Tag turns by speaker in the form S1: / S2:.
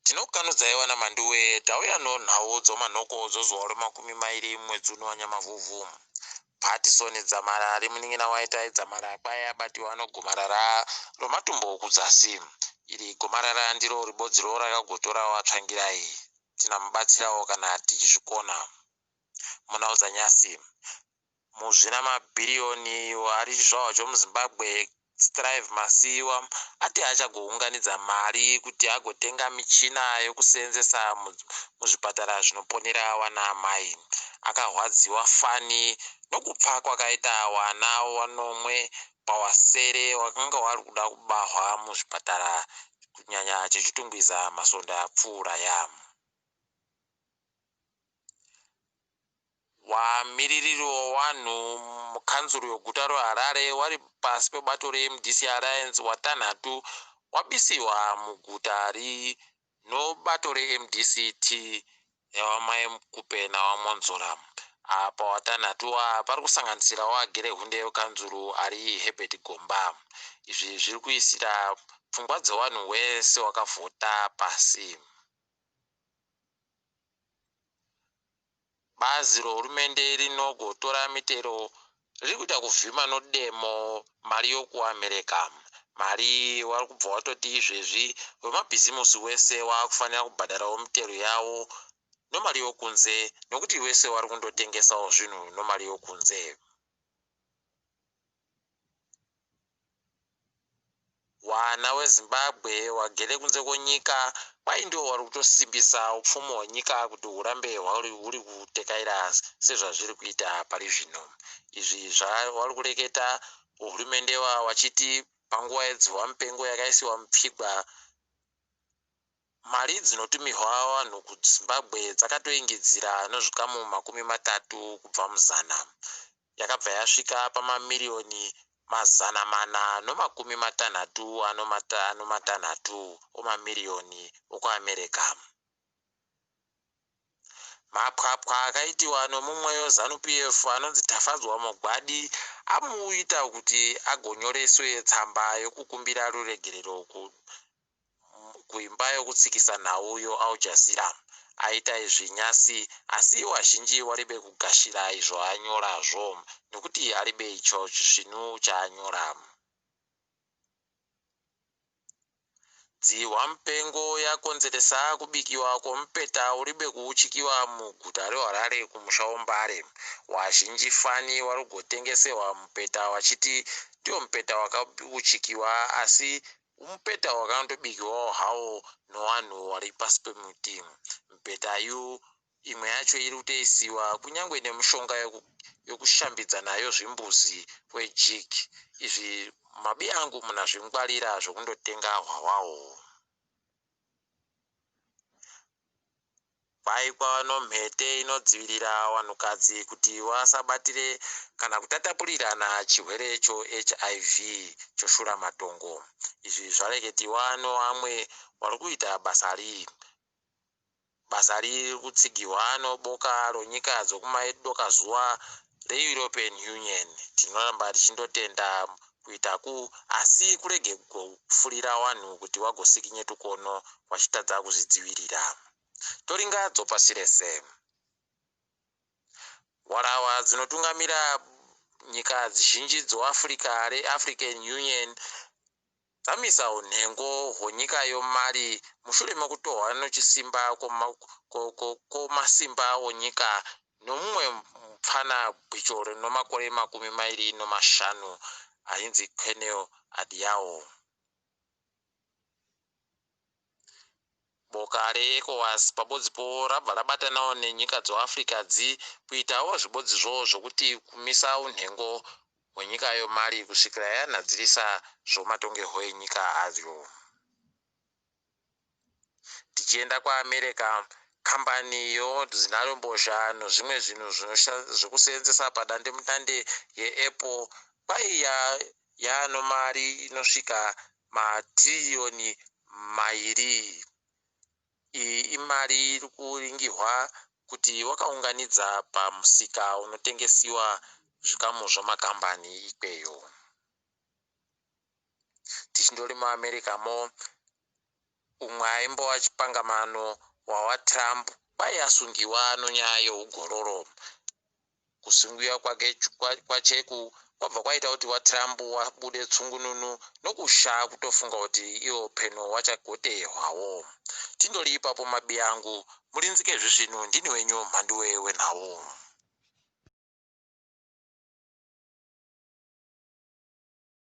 S1: Tinokukanudzai vana Mhanduwe tauya nonhau dzomanhoko dzozuva remakumi mairi mwedzi uno waNyamavhuvhu. Patison Dzamara ari munin'ina waItai Dzamara kwai abatiwa nogomarara romatumbo okudzasi. Iri gomarara ndiro ribodziro rakagotora waTsvangirai. Tinamubatsirawo kana tichizvikona. Munhau dzanyasi, muzvinamabhiriyoni ari chizvarwa chomuZimbabwe Strive Masiyiwa ati achagounganidza mari kuti agotenga michina yokuseenzesa muzvipatara zvinoponera wana amai. Akarwadziwa fani nokupfa kwakaita wana wanomwe pawasere wakanga wari kuda kubahwa muzvipatara kunyanya cheChitungwiza masvondo apfuura ya. Wamiririri wewanhu mukanzuru yeguta reHarare wari pasi pebato reMDC Alliance watanhatu wabisiwa muguta ri nobato reMDCT yawamai Khupe nawaMwonzora. Apa watanhatu wa pari kusanganisirawo agere hunde yekanzuru ari Herbert Gomba. Izvi zviri kuisira pfungwa dzewanhu wese wakavhota pasi. Bazi rehurumende rinogotora mitero riri kuita kuvhima nodemo mari yokuAmerica. Mari iyi vari kubva watoti izvezvi wemabhizimusi wese waakufanira kubhadharawo mitero yawo nomari yokunze nokuti wese wari kundotengesawo zvinhu nomari yokunze. Wana weZimbabwe wagere kunze kwenyika kwai ndiwo wari kutosimbisa upfumi hwenyika kuti hurambe huri kutekaira sezvazviri kuita pari zvino. Izvi zvavari kureketa hurumende wachiti panguva yedzihwa mupengo yakaisiwa mupfigwa mari dzinotumirwa vanhu kuZimbabwe dzakatoingidzira nozvikamu 30 kubva muzana. Yakabva yasvika pamamiriyoni 466 omamiriyoni okuAmerica. Mapwapwa akaitiwa nomumwe weZanu PF anonzi Tafadzwa Mugwadi amuita kuti agonyoreswe tsamba yokukumbira ruregerero kuimba yokutsikisa nhau yoAl Jazeera. Aita izvi nyasi asi wazhinji waribe kugashira izvo anyorazvo nokuti aribe icho chisvinu chaanyora. Dzihwa mupengo yakonzeresa kubikiwa kwomupeta uribe kuuchikiwa muguta reHarare kumusha woMbare. Wazhinji fani wari kugotengeserwa mupeta wachiti ndiwo mupeta wakauchikiwa asi mupeta wakandobikiwawo hawo nowanhu wari pasi pemuti. Mipeta yu imwe yacho iri kutoisiwa kunyange nemishonga yokushambidza nayo zvimbuzi weJik. Izvi mabi angu munazvingwarira zvokundotenga hwahwaho. Kwai kwava nomhete inodzivirira vanhukadzi kuti vasabatire kana kutatapurirana chirwere choHIV choshuramatongo. Izvi zvareketiwa nowamwe wari kuita basa ri. Basa riri kutsigirwa noboka ronyika dzokumadokazuva reEuropean Union. Tinoramba tichindotenda kuitaku asi kurege kufurira vanhu kuti vagosikinye tukono vachitadza kuzvidzivirira. Toringa dzopasi rese. Hwarawa dzinotungamira nyika dzizhinji dzoAfrica reAfrican Union dzamisa unhengo hwenyika yoMali mushure mekutohwa nochisimba kwomasimba onyika nomumwe mupfana gwicho rinomakore 25 ainzi Colonel Adiao. Boka reECOWAS pabodzipo rabva rabatanawo nenyika dzoAfrica dzi kuitawo zvibodzizvo zvokuti kumisa unhengo hwenyika yoMali kusvikira yanhadzirisa zvomatongerwo enyika ayo. Tichienda kuAmerica, kambani yozinharumbozha nozvimwe zvinhu zvokuseenzesa padandemutande yeApple kwai yaano mari inosvika matiriyoni 2. Iyi imari iri kuringirwa kuti wakaunganidza pamusika unotengesiwa zvikamu zvamakambani ikweyo. Tichindori muAmericamo, Umwe aimbova chipangamano waVaTrump kwai asungiwa nonyaya yeugororo. Kusungiwa kwake kwacheku kwabva kwaita kuti VaTrump vabude tsungununu nokusha kutofunga kuti ivo peno vachagotehwawo. Tindori ipapo mabiyangu, murinzike zvisvinu, ndini wenyu Mhanduwe wenhau.